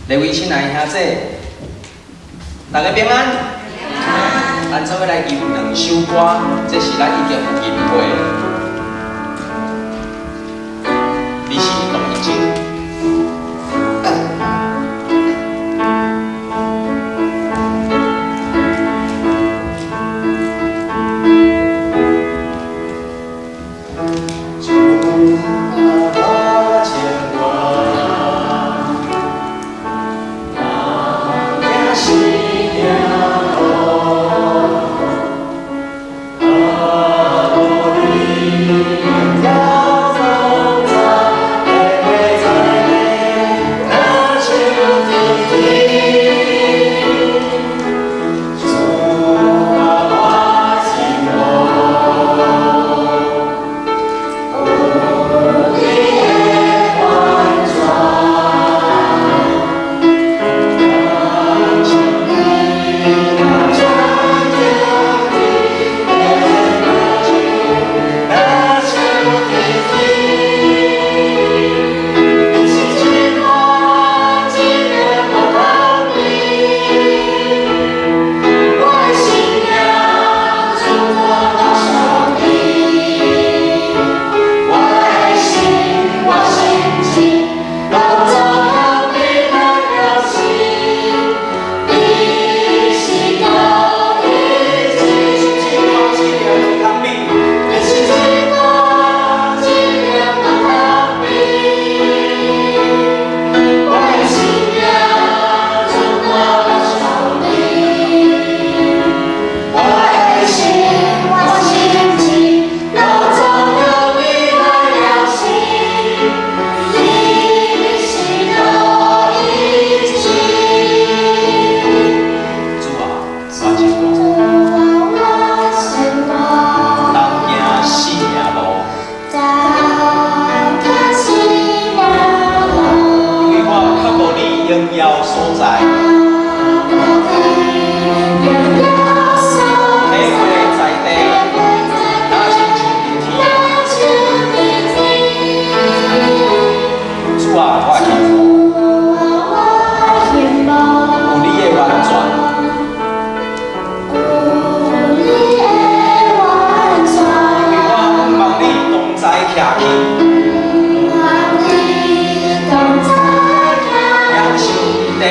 各位親愛的兄姊，大家平安。咱做伙來吟兩首歌，這是咱已經有吟過的。你是同一種。主啊，我情願，同行生命路，啊，無你榮耀所在，會在你若像天天。主啊，我情願，有你的完全，若像你若轉著你，若像天天。你是一個一個無通比，我的生命就我來屬你，我的心我心志，攏總予你來表示，你是獨一你是一個一個無通比，你是一個一個無通比，我的生命就我來屬你，我的心我心志，攏總予你來表示，你是獨一種。主啊，我情願，同行生命路，因為我較無你榮耀所在，體會在地，若親像佇天。主啊，我希望有你的完全，因為我向望你同在徛起，享受佇地，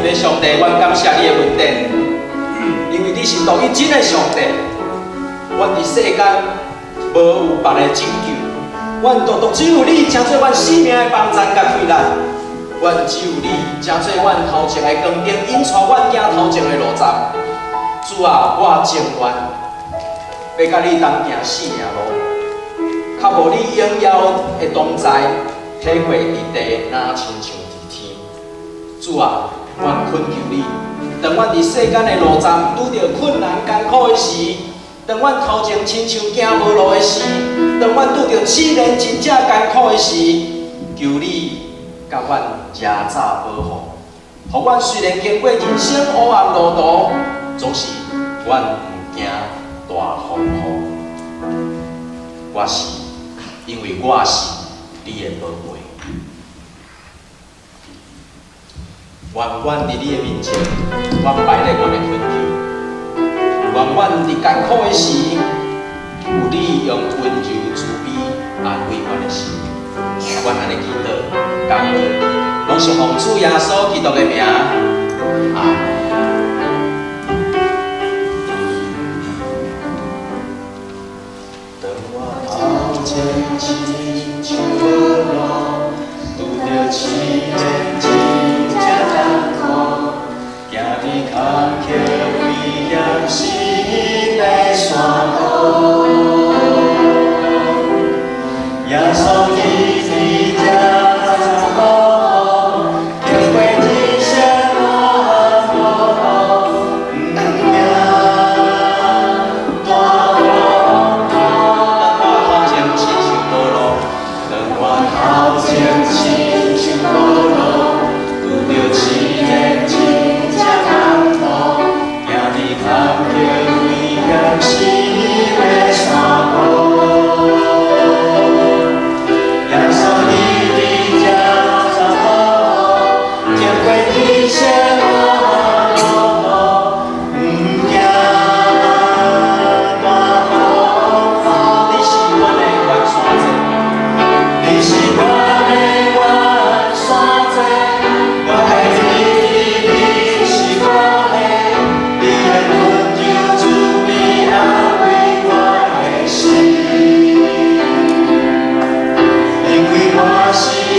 的上帝，阮感謝你的恩典，因為你是獨一真的上帝。阮佇世間無有別个拯救，阮獨獨只有你，成做阮生命的幫贊佮氣力。阮只有你，成做阮頭前的光燈，引帶阮行頭前的路站。主啊，我情願欲佮你同行性命路，較無你榮耀的同在，體會佇地，若親像佇天。主啊，阮懇求你，當阮佇世間的路站拄著困難艱苦的時，當阮頭前親像行無路的時，當阮拄著試煉真正艱苦的時，求你共阮遮罩保護，予阮雖然經過人生黑暗路途，總是阮毋驚大風雨。我是因為我是你的寶貝。願阮佇你的面前，阮擺列阮的懇求。願阮佇艱苦的時，有你用溫柔慈悲安慰阮的心。阮按呢祈禱，感恩，攏是奉主耶穌基督的名。阿們。當我頭前親像無路，拄著試煉真正艱苦，行佇坎坷危險死的山路，耶穌伊佇遮保護，經過人生黑暗路途，毋驚大風雨。當我頭前親像無路，當我頭前親像無路，拄著試煉真正艱苦，行佇坎坷危險死的山谷，耶穌伊佇遮保護，經過人生黑暗路途，毋驚大風雨。你是阮的懸山座，你是阮的懸山座，我會記你是我的，你的溫柔慈悲安慰我的心，因為我是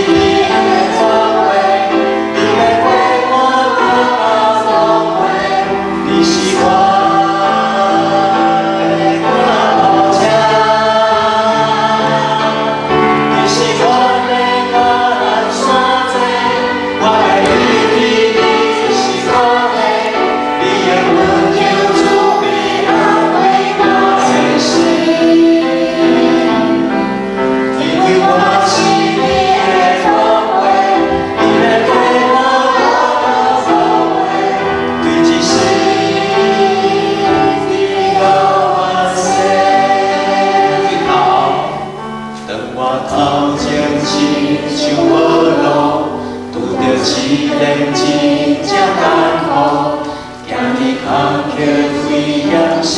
你的寶貝，你欲陪我到老歲，你是我的趕路車。你是阮的懸山座，我會記你是我的，你的溫柔慈悲安慰我的心，因為我是你的寶貝，你欲陪我到老歲，對一世直到萬世。最後，當我頭前親像無路，拄著試煉真正艱苦，行佇坎坷危險死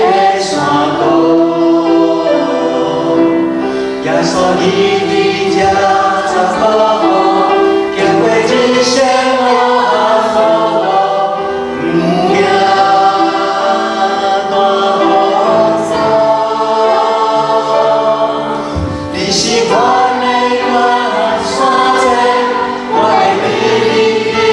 的山谷，耶穌伊佇遮保護，經過人生黑暗路途，毋驚大風雨。你是阮的懸山座，我會記你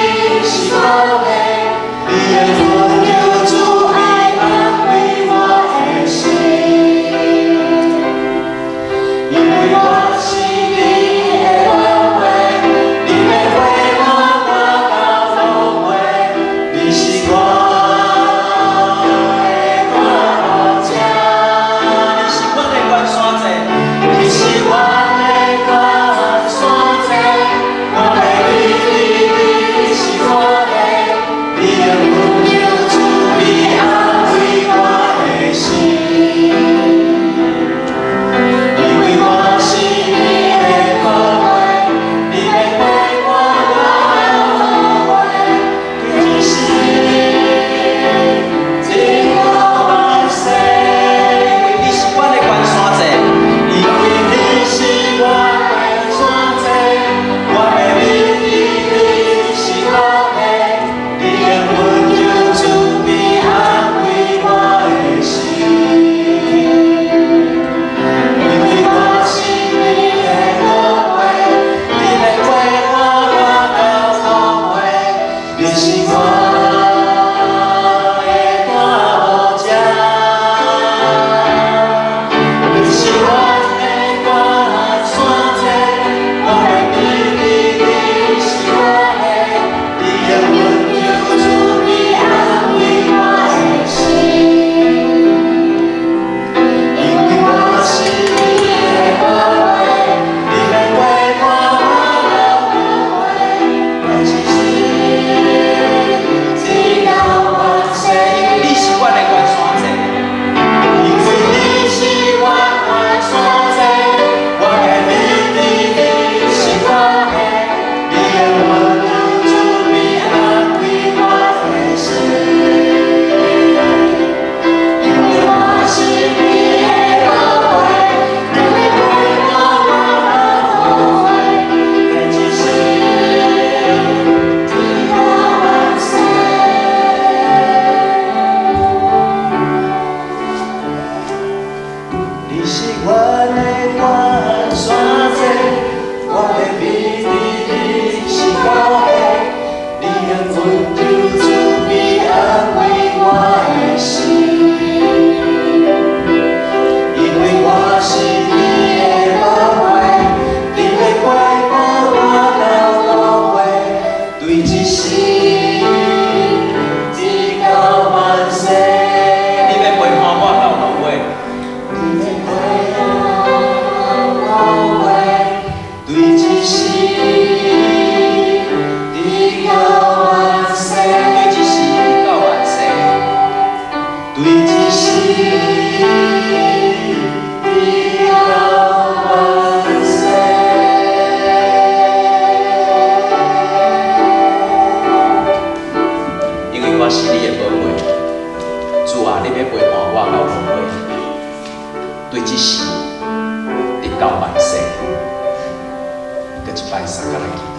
一擺相佮來祈禱。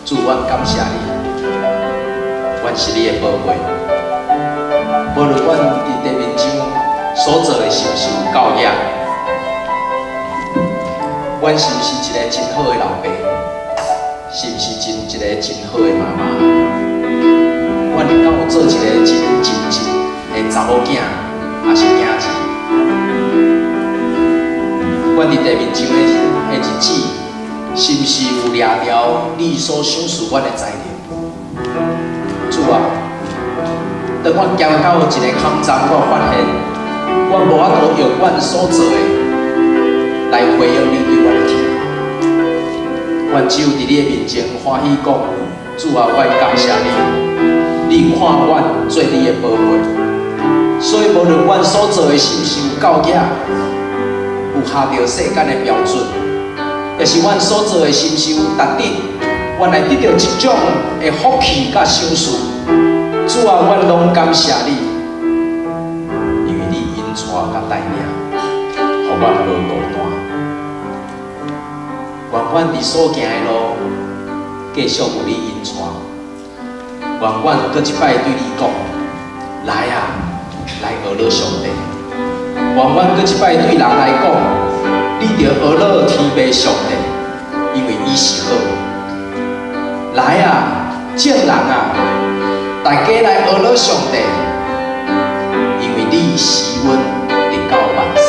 主，阮感謝你，阮是你的寶貝。無論阮佇地面上所做的是毋是有夠額，阮是毋是一個真好的老爸，是毋是真一個真好的媽媽？阮敢有做一個真盡職的查某囝，抑是囝兒？阮佇地面上的日子，是毋是有掠著你所賞賜阮的才能？主啊，當阮行到一个坎站，我發現我無法度用阮所做的來回應你對阮的疼。阮只有佇你的面前歡喜講：主啊，我感謝你，你看阮做你的寶貝，所以無論阮所做的是毋是有夠額，有合著世間的標準，抑是阮所做的是毋是有值得，阮來得著這種的福氣佮賞賜。主啊，阮攏感謝你，因為你引帶佮帶領，予阮無孤單。願阮佇所行的路，繼續有你引帶。願阮閣一擺對你講：來啊，來學樂上帝。願阮閣一擺對人來講：你著學樂天父上帝，因為伊是好。來啊，眾人啊，大家來學樂上帝，因為你施恩直到萬世。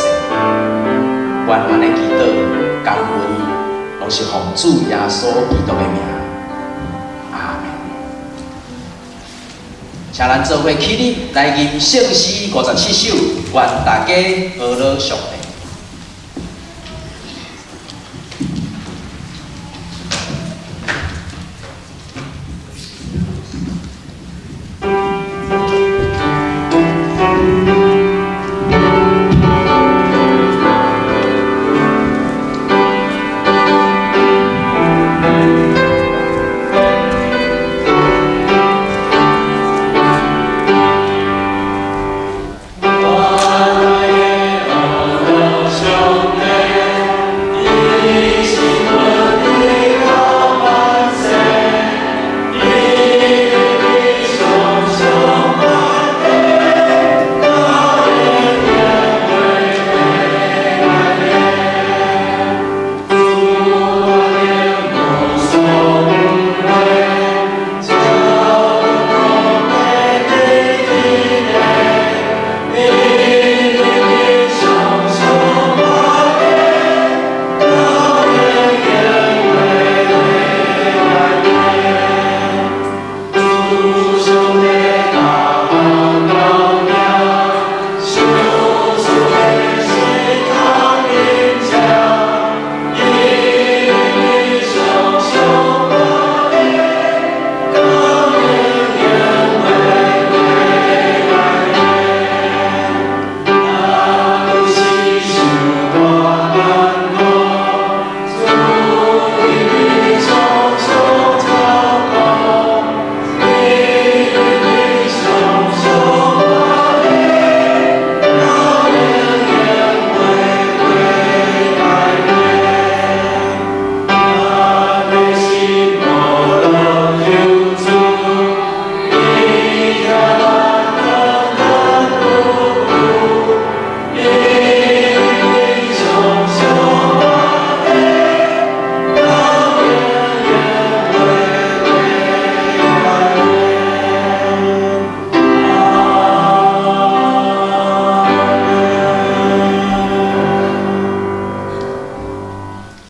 阮按呢祈禱感恩，攏是奉主耶穌基督的名。阿們。請咱做伙起立來吟聖詩57首，願大家學樂上帝。